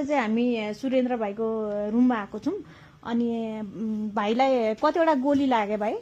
चाहिँ हामी सुरेन्द्र भाइको रुममा आएको छौँ अनि भाइलाई कतिवटा गोली लाग्यो भाइ?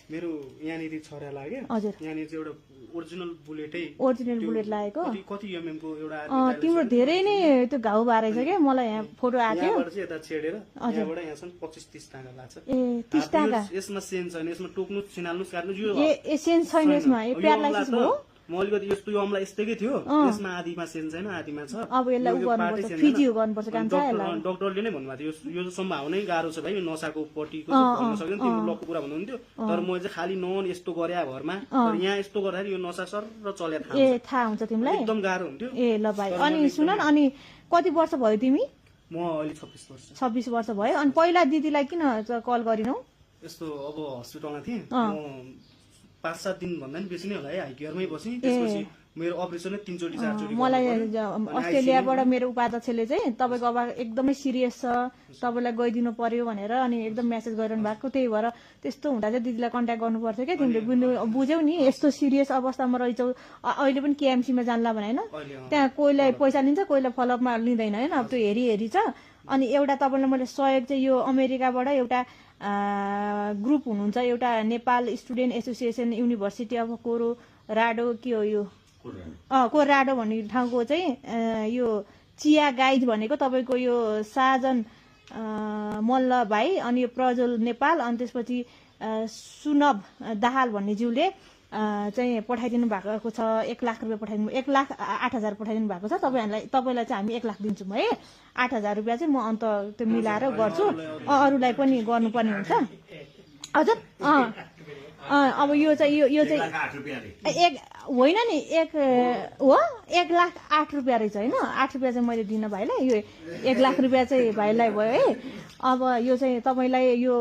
मेरो यहाँनिर छरा लाग्यो। हजुर। यहाँनिर चाहिँ एउटा ओरिजिनल बुलेट लागेको। कति एमएम को एउटा तिम्रो धेरै नै त्यो घाउ बारेछ के? मलाई यहाँ फोटो आएको थियो। यहाँबाट चाहिँ यता छेडेर यहाँबाट यहाँसम्म 25-30 टाका लाग्छ। ए 30 टाका। यसमा सेन छैन, यसमा टोक्नु सिनाल्नु काट्नु यो ए सेन छैन यसमा। ए प्यारालाइसिस हो। म अलिकति यस्तो यो अमला यस्तैकै थियो, यसमा आधीमा सेन छैन, आधीमा छ। अब यसलाई उ गर्नुपर्छ, फिजियो गर्नुपर्छ काम छ यसलाई। डाक्टरले नै भन्नुभएको थियो यो सम्भावनै गाह्रो छ भाइ, यो नसाको पट्टीको भन्न सक्दैन, तिम्रो लकको कुरा भन्नुहुन्थ्यो। तर म चाहिँ खाली नन यस्तो गरे घरमा, तर यहाँ यस्तो गर्दाखेरि यो नसा सर र चल्या थाहा हुन्छ। ए थाहा हुन्छ तिमीलाई? एकदम गाह्रो हुन्थ्यो। ए ल भाइ, अनि सुन न, अनि कति वर्ष भयो तिमी? म अहिले 26 वर्ष। 26 वर्ष भयो। अनि पहिला दिदीलाई किन कल गरिनौ? यस्तो अब हस्पिटलमा थिएँ म 5-7 दिन भन्दा नि बेसी नै होला है, हाइकेयरमै बसेँ। त्यसपछि मेरो अपरेसन नै 3 चोटि 4 चोटि मलाई अस्ट्रेलियाबाट मेरो उपाध्यक्षले चाहिँ तपाईँको अब एकदमै सिरियस छ, तपाईँलाई गइदिनु पर्यो भनेर अनि एकदम मेसेज गरिरहनु भएको। त्यही भएर त्यस्तो हुँदा चाहिँ दिदीलाई कन्ट्याक्ट गर्नुपर्छ क्या, तिमीले बुझ्यौ नि यस्तो सिरियस अवस्थामा रहेछौ। अहिले पनि केएमसीमा जानला भने होइन, त्यहाँ कोहीलाई पैसा लिन्छ कोहीलाई फलोअपमा लिँदैन होइन, अब त्यो हेरी छ। अनि एउटा तपाईँलाई मैले सहयोग चाहिँ यो अमेरिकाबाट एउटा ग्रुप हुनुहुन्छ, एउटा Nepal student association university of Colorado के हो यो कोलोराडो भन्ने ठाउँको चाहिँ यो चिया गाइड भनेको तपाईँको यो साजन मल्ल भाइ, अनि यो प्रज्वल नेपाल, अनि त्यसपछि सुनभ दाहाल भन्ने ज्यूले चाहिँ पठाइदिनु भएको छ। 1 लाख रुपियाँ पठाइदिनु, 1,08,000 पठाइदिनु भएको छ। तपाईँलाई चाहिँ हामी 1 लाख दिन्छौँ है। 8,000 रुपियाँ चाहिँ म अन्त त्यो मिलाएर गर्छु, अरूलाई पनि गर्नुपर्ने हुन्छ। हजुर अब यो चाहिँ एक होइन नि, एक हो 1,08,000 रुपियाँ रहेछ होइन। 8 रुपियाँ चाहिँ मैले दिन भाइलाई, यो 1 लाख रुपियाँ चाहिँ भाइलाई भयो है। अब यो चाहिँ तपाईँलाई यो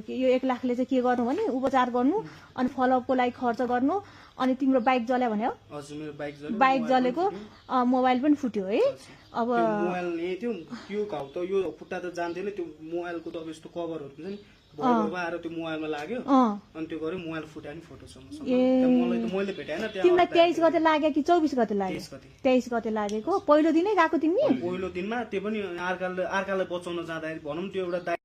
1 लाखले चाहिँ के गर्नु भने उपचार गर्नु, अनि फलोअपको लागि खर्च गर्नु। अनि तिम्रो बाइक जल्यो भने हो? हजुर, मेरो बाइक जलेको, मोबाइल पनि फुट्यो है। अब मोबाइल यही थियो, त्यो घाउ त यो खुट्टा त जान्थेन, त्यो मोबाइलको त अब यस्तो कभरहरू हुन्छ नि आएर त्यो मोबाइलमा लाग्यो, अनि त्यो गऱ्यो मोबाइल फुट्यो नि फोटोसँग। मैले भेटाएन। तिमीलाई 23 गते लाग्यो कि 24 गते लाग्यो? 23 गते लागेको। पहिलो दिनै गएको तिमी? पहिलो दिनमा, त्यो पनि अर्कालाई बचाउन जाँदाखेरि भनौँ त्यो एउटा